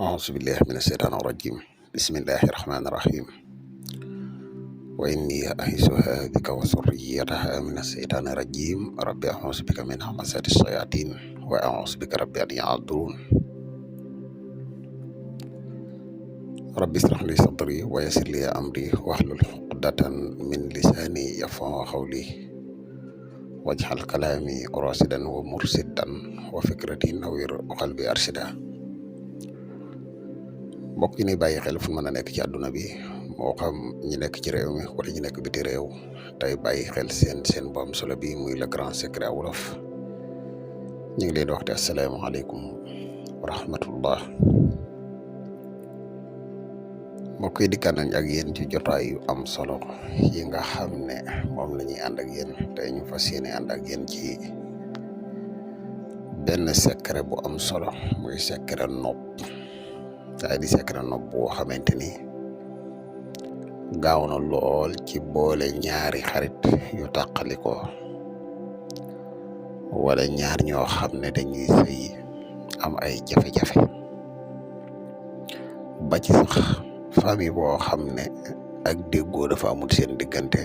أعوذ بالله من الشيطان الرجيم. بسم الله الرحمن الرحيم. وإني أعيذها بك وذريتها من الشيطان الرجيم رب أعوذ بك من همزات الشياطين وأعوذ بك رب أن يحضرون. رب اشرح لي صدري ويسر لي أمري واحلل عقدة من لساني يفقهوا قولي واجعل كلامي راشدا ومرشدا وفكرتي نوير وقلبي أرشدا. mbokk yi ni bàyyi xel fu mën a nekk ci àdduna bi moo xam ñi nekk ci réew mi wala ñi nekk biti réew tey bàyyi xel seen bu am solo bi muy le grand secret wolof ñu ngi leen di wax te asalaamaaleykum wa rahmatullah. mbokk yi dikkaan nañ ak yéen ci jotaay yu am solo yi nga xam ne moom la ñuy ànd ak yéen tey ñu fas yéene ànd ak yéen ci benn secret bu am solo muy secret nopp. waaye di secret nopp boo xamante ni gaaw na lool ci boole ñaari xarit yu tàqali ko wala ñaar ñoo xam ne dañuy sëy am ay jafe-jafe ba ci sax famille boo xam ne ak déggoo dafa amul seen diggante.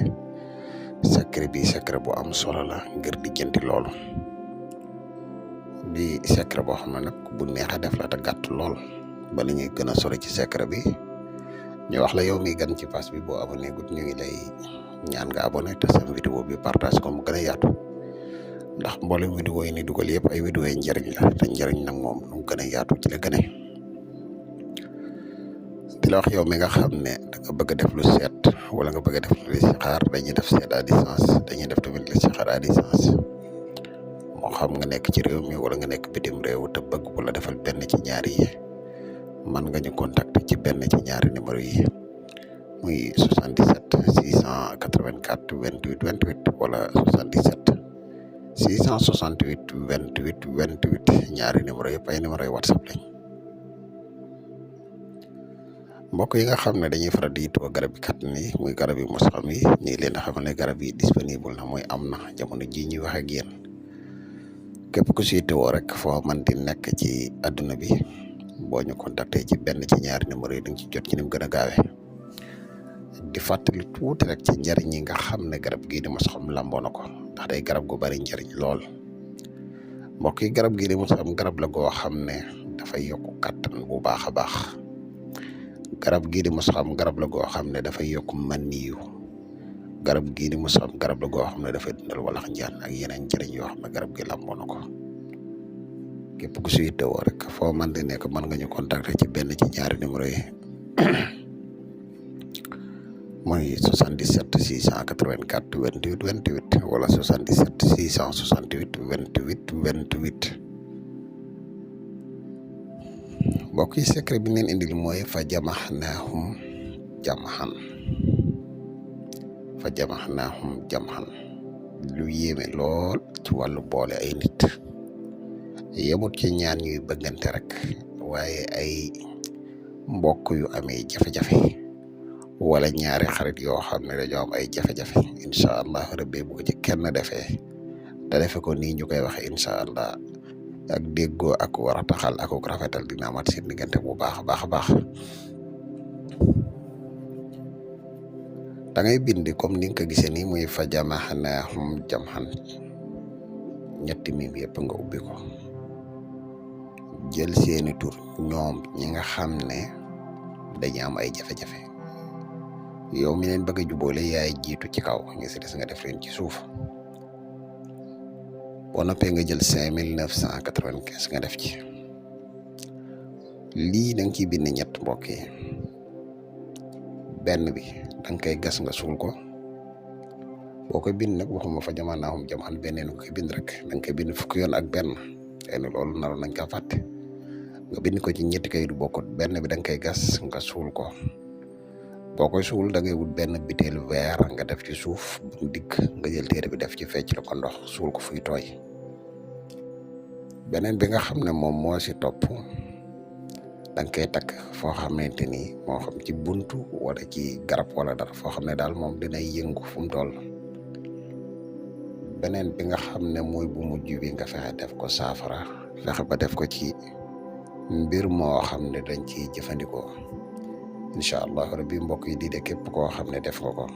secret bi secret bu am solo la ngir lijjanti loolu di secret boo xam ne nag bu neex a def la te gàtt lool. ba li ñuy gën a sori ci secret bi ñu wax la yow mi gan ci page bi boo abonné gut ñu ngi lay ñaan nga abonné te sam vidéo bi partage ko mu gën a yaatu ndax mboolem vidéo yi ni dugal yëpp ay vidéo yi njëriñ la te njëriñ nag moom nu mu gën a yaatu ci la gëne di la wax yow mi nga xam ne da nga bëgg a def lu seet wala nga bëgg a def lu listixaar dañuy def seet à distance dañuy def tamit listixaar à distance moo xam nga nekk ci réew mi wala nga nekk bitim réew te bëgg bu la defal benn ci ñaari yi man nga ñu contacter ci benn ci ñaari numéro yi muy 77 684 28 28 wala 77 668 28 28 ñaari numéro yëpp ay numéro yi WhatsApp lañ. mbokk yi nga xam ne dañuy faral di yittewoo garab yi kat ni muy garab yi mos xam yi ñu ngi leen di xamal ne garab yi disponible na mooy am na jamono ji ñuy wax ak yéen képp ku si yittewoo rek foo man di nekk ci adduna bi. boo ñu contacté ci benn ci ñaari numéro yi da nga ci jot ci ni mu gën a gaawee di fàttali tuuti rek ci njëriñ yi nga xam ne garab gii di mos xam lamboo na ko ndax day garab gu bari njëriñ lool. mbokk yi garab gii di mos xam garab la goo xam ne dafay yokku kattan bu baax a baax. garab gii di mos xam garab la goo xam ne dafay yokku maniyu. garab gii di mos xam garab la goo xam ne dafay dundal walax njaan ak yeneen njëriñ yoo xam ne garab gi lamboo na ko. képp ku si yittewoo rek foo man di nekk mën nga ñu contacter ci benn ci ñaari numéro yi mooy 77 684 28 28 wala 77 668 28 28. mbokk yi secret bi neen indil mooy fa jamaxnaahum jamxan fa jamaxnaahum jamxan lu yéeme lool ci wàllu boole ay nit. yemut ci ñaan ñuy bëggante rek waaye ay mbokk yu amee jafe-jafe wala ñaari xarit yoo xam ne dañoo am ay jafe-jafe incha allah rabbi bu ko ci kenn defee te defe ko nii ñu koy waxe incha allah ak déggoo ak war a taxal ak rafetal dina amat seen diggante bu baax a baax a baax. da ngay bind comme ni nga ko gisee nii muy fa jamaxnaahum jamxan ñetti mim yëpp nga ubbi ko. jël seeni tur ñoom ñi nga xam ne dañu am ay jafe-jafe yow mi leen bëgg a jubóole yaay jiitu ci kaw nga si des nga def leen ci suuf boo noppee nga jël 5995 nga def ci lii da nga ciy bind ñett mbokk yi. benn bi da nga koy gas nga suul ko boo koy bind nag waxuma fa jamaxnaahum jamxan benn nga koy bind rek da nga koy bind fukki yoon ak benn tey loolu naroon nañ ko fàtte. nga bind ko ci ñetti kayit bokkut benn bi da nga koy gas nga suul ko boo koy suul da ngay wut benn butéelu verre nga def ci suuf bu mu digg nga jël téere bi def ci fecc la ko ndox suul ko fuy tooy. beneen bi nga xam ne moom moo si topp da nga koy takk foo xamante ni moo xam ci buntu wala ci garab wala dara foo xam ne daal moom dinay yëngu fu mu toll. beneen bi nga xam ne mooy bu mujj bi nga fexe def ko saafara fexe ba def ko ci mbir moo xam ne dañ ciy jëfandikoo incha allah rabbi mbokk yi di de képp koo xam ne def nga ko